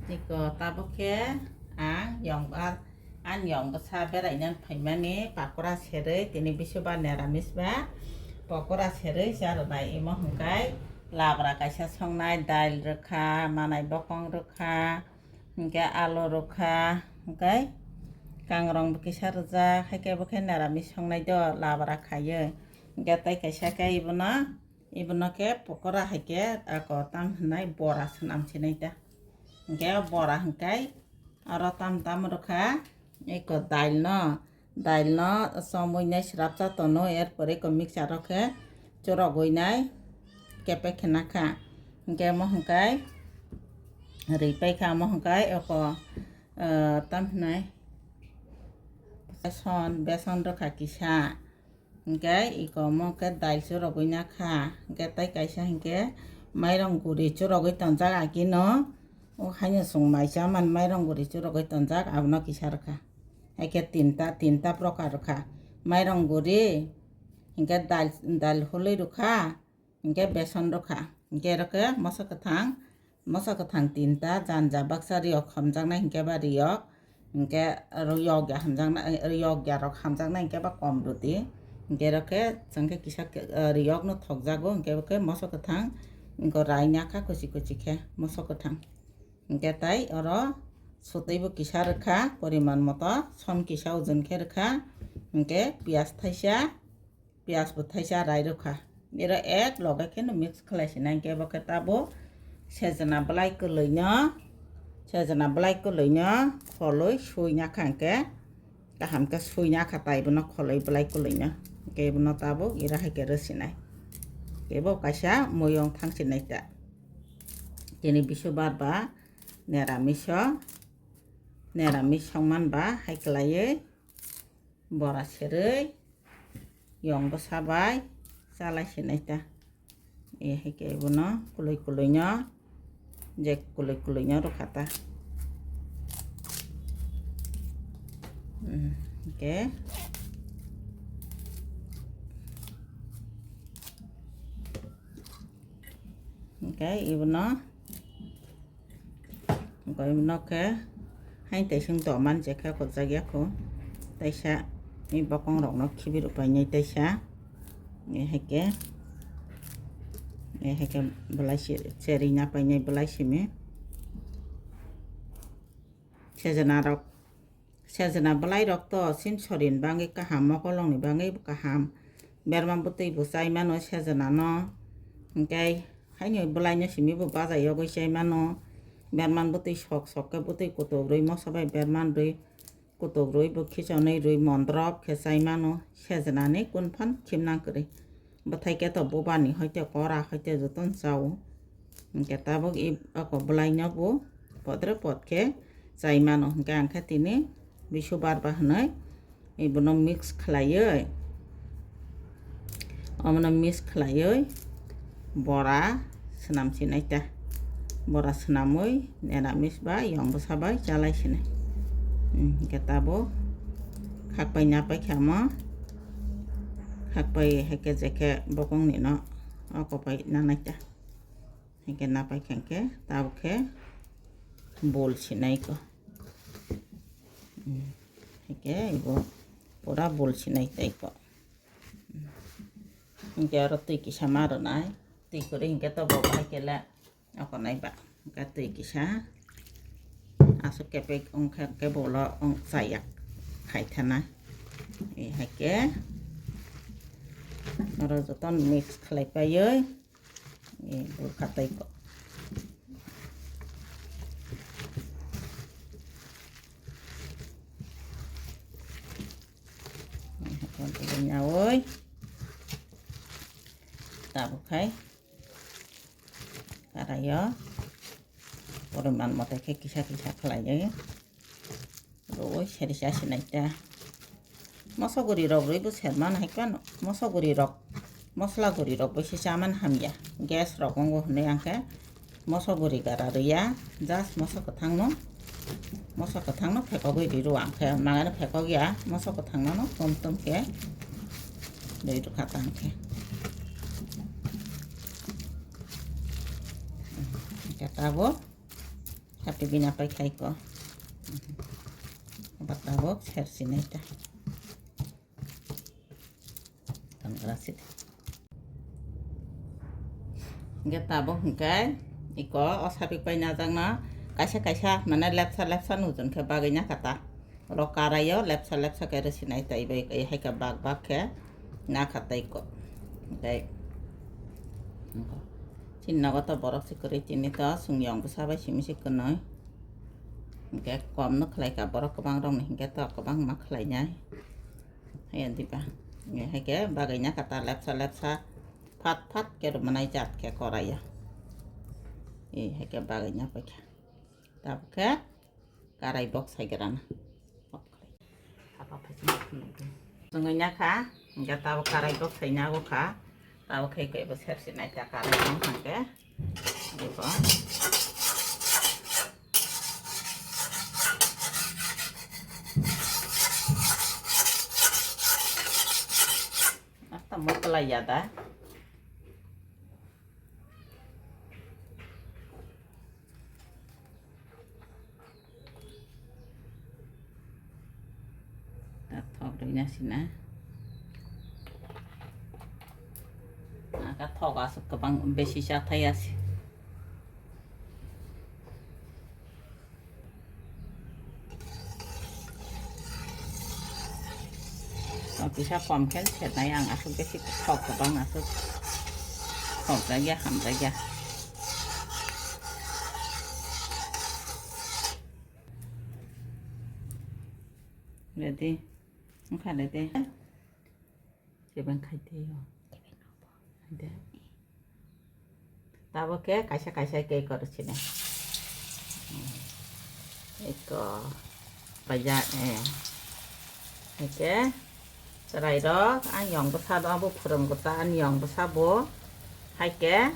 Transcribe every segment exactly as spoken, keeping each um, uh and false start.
Niko tabuk khe ang yong, ang yong bwsa beraina phaimani pakora serwi, tini bisubar neramis ba pakora serwi cha rwnai. Imo hwnkhe labra kaisa songnai, dail rwkha, manai bokong rwkha, hwnkhe alu rwkha, hwnkhe kangrong bo kisa rwjak, haikhe bo khe neramis songnai do labra khaiwi. Hwnkhe tei kaisa khe ibono Ibono khe pokora hai khe ako tam hwnai bora swnam sinai ta. Hwnkhe o bora hwnkhe oro tam tam rwkha, eko dail no, dail no chomwi nai swrapsa tono, er pore eko mixture o khe churogwi nai kepek khe nakha. Hwnkhe omo hwnkhe rwi paikha, omo hwnkhe eko, ah, tam hwnai beson, beson rwkha kisa. Hwnkhe iko omo khe dail churogwi nakha, hwnkhe tei kaisa hwnkhe mairong guri churogwi tonjak agino, o haino chwng mai chamani mairong guri churogwi tonjak, abono kisa rwkha. Haikhe tinta, tinta proka rwkha, mairong guri, hwnkhe dail, dail hulwi rwkha, hwnkhe beson rwkha, hwnkhe oro khe moso kwthang, moso kwthang tinta, janja baksa riyok hamjaknai hwnkhe ba riyok, hwnkhe oro yokya hamjaknai, yokya rok hamjaknai hwnkhe ba kom rwdi, hwnkhe oro khe chwng khe kisa, eh, riyokno thokjago, hwnkhe bo khe moso kwthang, hwnkhe raina kha kuchi kuchi khe moso kwthang, hwnkhe tai oro sotwi bo kisa rwkha, poriman moto som kisa ojon khe rwkha, hwnkhe piyaj thaisa, piyaj bo thaisa rai rwkha. Iro ek loge kheno mix khlai sinai hwnkhe bo khe tabuk sejna bwlai kwlwino, sejna bwlai kwlwino kholwi sui nakha hwnkhe kaham khe sui nakha tai bono kholwi bwlai kwlwino. Hwnkhe bono tabuk iro hai khe rw sinai. Hwnkhe bo kaisa muyung thang sinai ta. Tini bisubar ba neramis o, neramis songman ba hai kwlaiwi. Bora serwi yong bwsa bai chalai sinai ta. E hai khe bono kwlwi kwlwino, je kwlwi kwlwino rwkha ta. Hmm, hwnkhe, hwnkhe ibono Hwnkhe nok khe hain taising to man je khe khojak ya kho. Taisa ni bokong rok no khibi rw painai taisa. Ni hai khe, ni hai khe belai si cherwi na painai belai simi. Sejana rok. Sejana bwlai rok to sin sorin bangwi kaham, mokolongni bangwi bo kaham. Berma bwtwi bo chai mano sejana no. Hwnkhe haino bwlai no simi bo baja yogwi chai mano. Berman bwtwi sok sok khe bwtwi kutuk rwi moso bai berman rwi kutuk rwi bo khichonwi rwi mondrop khe chai mano. Sejana ni kun phan khimna kwrwi. Bwthai khe to bubani hoite kora hoite jotono chao. Hwnkhe tabuk i ako bwlaino bo podre pod khe chai mano. Hwnkhe ang khe tini bisubar ba hwnwi ibono mix khlaiwi, omono mix khlaiwi bora swnam sinai ta. Bora swnamwi neramis ba yong bwsa bai chalai sinai. Hmm, hwnkhe tabuk khakpai napai khe omo. Khakpai hai khe je khe bokongni no oko pai nanai ta. Hai khe napai khe hwnkhe tabuk khe bol sinai ko. Hmm, hai khe ibo pura bol sinai tai ko. Hwnkhe oro twi kisa ma rwnai. Twi kwrwi hwnkhe to bo hai khe le. Oko nai ba, hwnkhe twi kisa aswk kepek wngkha, hwnkhe bolo wng chaya khai thana. E hai khe oro jotono mix khlai paiwi, e, bul kha tei ko. Nyawi tabuk khai. Karaio poriman mote khe kisa kisa khlaiwi rwui seri cha sinai ta. Moso guri rok rwui bo serman hai phano moso guri rok, mosla guri rok bai se chaman hamya, gas rok wngo hwnwi ang khe moso guri gara rwya, just moso kwthang no, moso kwthang no phekogwi rw ang khe, mangano phekogya, moso kwthang no tum tum khe rwi rwkha tang khe. Hwnkhe Tabuk, happy bina pai khai ko. Aba tabuk, ser sinai ta. Tangra sit. Hingke tabuk hingke iko o sapik pai najakno kaisa kaisa mane lepsa lepsa nujon khe bagwi nakha ta. Oro karaio lepsa lepsa khe rwsinai tei bai hai khe bak bak khe nakha tei ko. Tei chini nogo to borok se kwrwi chini to chwng yong bwsa bai simi se kwnwi. Hingke kom no khlai kha borok kwbang rok ni hingke to kwbangma khlai nai. Haya diba. Hingke bagwi nakha ta lepsa lepsa. Phat phat khe rwmani jat khe korai ya. E hai khe bagwi na paikha. Tabuk khe karai bok sai gra na. Chwngwi na kha, hingke tabuk karai bok sai na o kha. Tabuk khe kebo ser sinai ta karai bok hingke. Ebo. Asta mokla yada. Ta thok rwina sina. Aka thok aswk kwbang besi cha thai asi. Kisa kom khe sernai ang aswk besi thok kwbang aswk thok jakya hamjakya. Ready? Wngkha ready? Kebeng khai tei o. De. Tabuk khe kaisa kaisa khe kor sini. Eko paja eh. Eke chwrai rok ang yong bwsa do abo phwrwng bwsa ani yong bwsa bo. Hai khe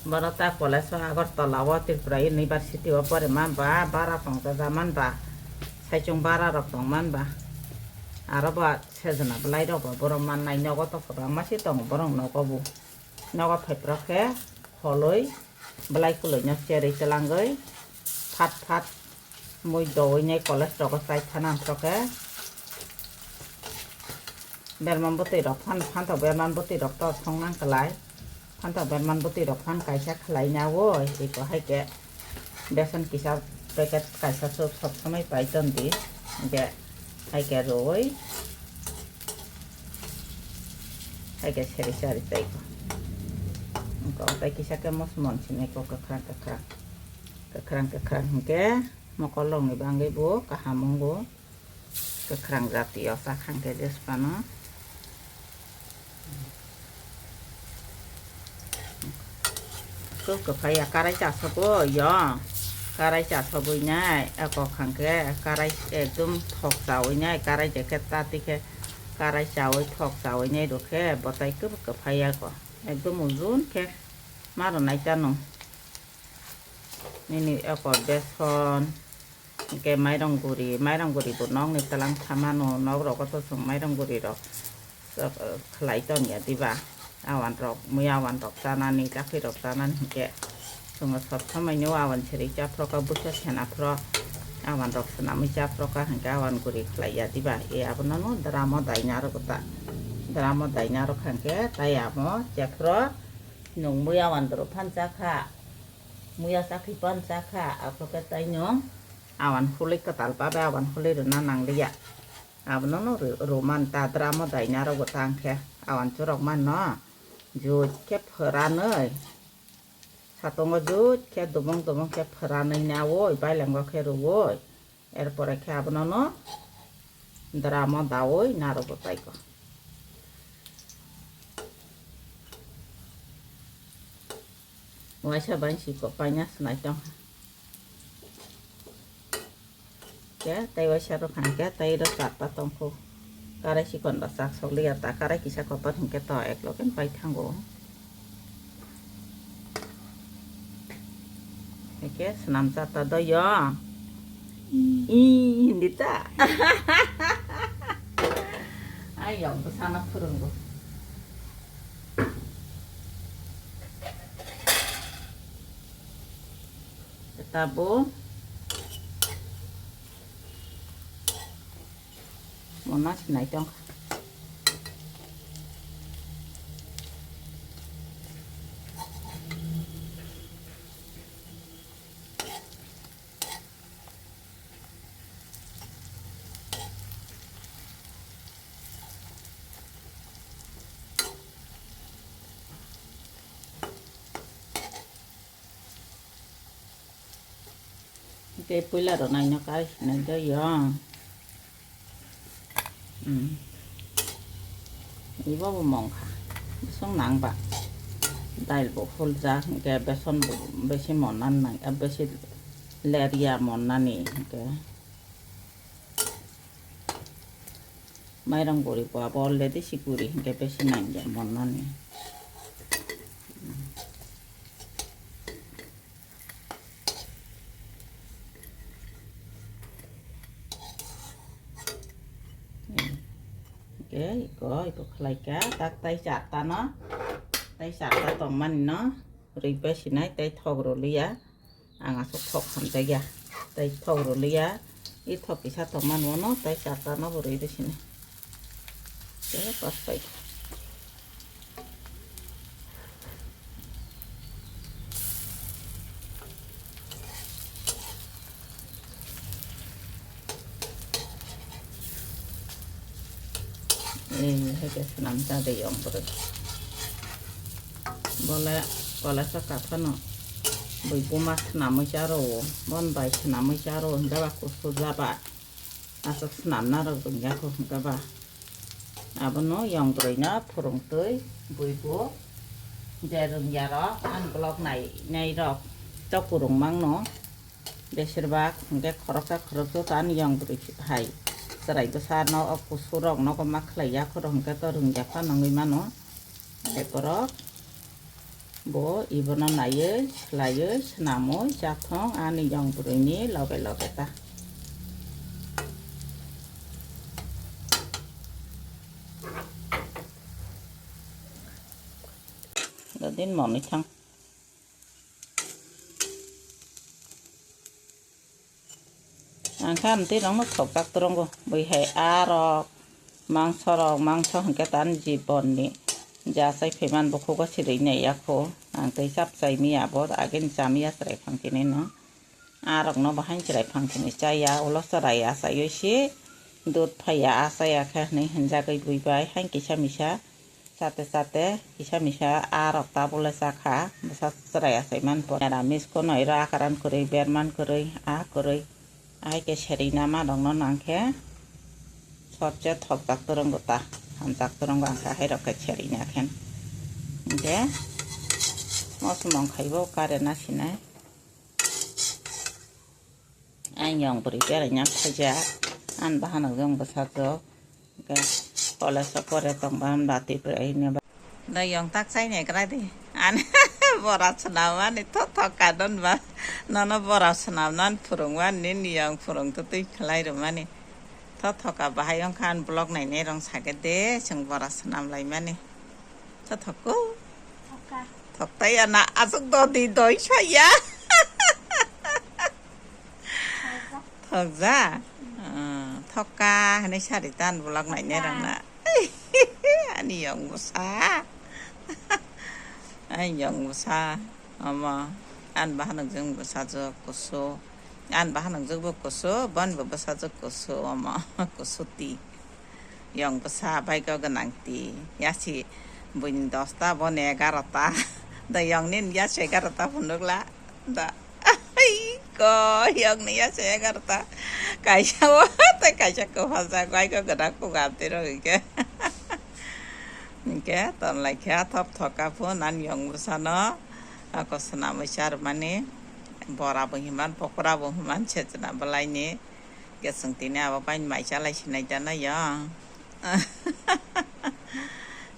borok ta college o Agartala o Tripura University o pore man ba bara tong jaja man ba saichung bara rok tong man ba aro ba sejna bwlai rok bo borok man nai nogo to kwbangma se tongo borok nogo bo. Nogo phaiphra khe holoi bwlai kwlwino cherwi twlangwi phat phat mui dowi nai college rogo chai thana phro khe berman bwtwi rok phan phantok berman bwtwi rok to thong nang kwlai phantok berman bwtwi rok phan kaisa khwlai na o eko hai khe. Besan kisa packet kaisa sob sob somoi pai ton di. Hingke hai khe roi. Hai khe seri sari tai ko. Hingke o tai kisa khe mos mon sini ko kwkhrang kwkhrang. Kwkhrang kwkhrang hingke mokolong ni bangwi bo kaham wngo. Kwkhrang jati o chakhang khe jesphano. Kok kwphai ya karai chasogo yo. Karai chasogwi nai eko khang khe karai ekdom thok chawi nai karai je khe tati khe karai chawi thok chawi nai rw khe bwtai kwb kwphai ya ko. Ekdom ujun khe ma rw nai chano. Nini eko beson. Hingke mairong guri, mairong guri bo nokni twlang thamano, nok rogo to chwng mairong guri rok, eh, khlai ton ya diba? Awan rok, mui awan rok chanani, chakri rok chanani hingke chwng sob somoi no awan seri cha phro kha, busa sena phro, awan rok swnamwi cha phro kha hingke awan guri khlai ya diba? E abono no dramo daina rok ta, dramo daina rok hingke tai amo cha phro nung mui awan rok phan cha kha, mui ya chakri phan cha kha, aphro khe tai no. Awan hului kwtal ba bai awan hului rwna nangliya. Abono no rw-, rwman ta dramo daina rogo tang khe awan churok man no. Jut khe phwranwi. Satongo jut khe dumung dumung khe phwranwi nawoi bailango khe rwoi. Erpore khe abono no dramo dawi narogo tai ko. Waisa bai si ko paina snai tong. Khe tei waisa rok hang khe tei rok char ta tong kho. Karai chikon ba chak sok liya ta, karai kisa kotor hing khe to ek loge pai thango. Eke swnam cha ta do yo. I hindi ta. Ayok bwsano phwrwngo. Tabuk mona sinai tongkha. Hwnkhe puila rw naino kai sinai do yong. Hmm. Ibo bo mongkha. Bwswk nang ba. Dail bo huljak, hwnkhe beson bo besi monna nang, ah, besi lerya monnani, hwnkhe. Mairang guri bo abo already si guri, hwnkhe besi nangya monnani. Hwnkhe iko, iko khlaikha, tak tai charta no, tai charta tongmani no, rwi pai sinai, tai thok rw liya, ang aswk thok hamjakya, tai thok rw liya, i thok kisa tongmani no, tai charta no bo rwi pai sinai. Tei pas pai. Ei, hai khe swnam cha de yong bwrwi. Bole college o kaphano bui buma swnamwi cha rwo, bon bai swnamwi cha rwo, hwnkhe ba kusu jaba. Aswk swnamna rok rwngya kho hwnkhe ba. Abono yong bwrwino phwrwngtwi buibo je rwngya rok, ani vlog nai, nai rok to kwrwng mangno. Besirbak hwnkhe khoroksa khoroksa to ani yong bwrwi hai chwrai bwsa no o kusu rok nogo ma khlai ya khoro hwnkhe to rwngya pha nangwi mano. Tei borok bo ibono naiwi, swlaiwi, swnamwi chathong ani yong bwrwini loge loge ta. Dodin monwi thang. Ang khe amtwi rokno thokjak trongo, bui hai aa rok, mangso rok, mangso hwnkhe tani jibonni jachai phaimani bukhugo sirwi nai ya kho. Ang tei chap chai miya abo, ageni cha miya chwrai phang tini no. Aa rokno bo hain chwrai phang tini chaya, ulo chwrai achaiwi se dud phaiya, achaiya khe hwnwi hwnjagwi bui bai hain kisa misa. Chate chate kisa misa aa rok tabuk le chakha, bwsa chwrai achai man po. Neramis kho no iro akaran kwrwi, berman kwrwi, aa kwrwi. Ahai khe serina ma rokno nang khe sotje thokjak twrwngo ta, hamjak twrwngo ang khe ahai rok khe serina khe. Hwnkhe mosomong khaibo karena sinai. Ang yong bwrwi beraina phaijak, ani bahanok jong bwsajwk. Hwnkhe college o pore tongba hwnba Tripura University. Da yong tak chai nai krai di. Ani bora swnamani tho tho kadon ba. Nono bora swnamnani phwrwngmani nini yong phwrwng twtwi khlai rwmani. Tho tho ka bahai wngkha ani vlog nainai rong sakhe de chwng bora swnam laimani. Tho tho ko. Thoktai ana aswk dodi doi saya. Thokja? Ah, thokka hwnwi sari tan vlog nainai rokna. Ani yong bwsa. Ani yong bwsa. Omo. Ani bahanok jwng bwsajwk kusu. Ani bahanok jwk bo kusu, boni bo bwsajwk kusu omo. Kusuti. Yong bwsa baigo gwnang ti. Yasi buini dosta, boni egarota. Da yong nini yasi egarota phunukla. Da. Ko yong ni yasi egarota. Kaisa o tei kaisa kwphaljak baigo gwnang kugan tiro hwnkhe. Hwnkhe tonlai khe thop thoka phun ani yong bwsano. Ako swnamwi charwmani. Bora bo hinman, pokora bo hinman, sechwna bwlaini. Hwnkhe chwng tini abo bai mai chalai sinai jana yong.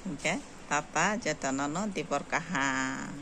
Hwnkhe tata jotono no dibor kaham.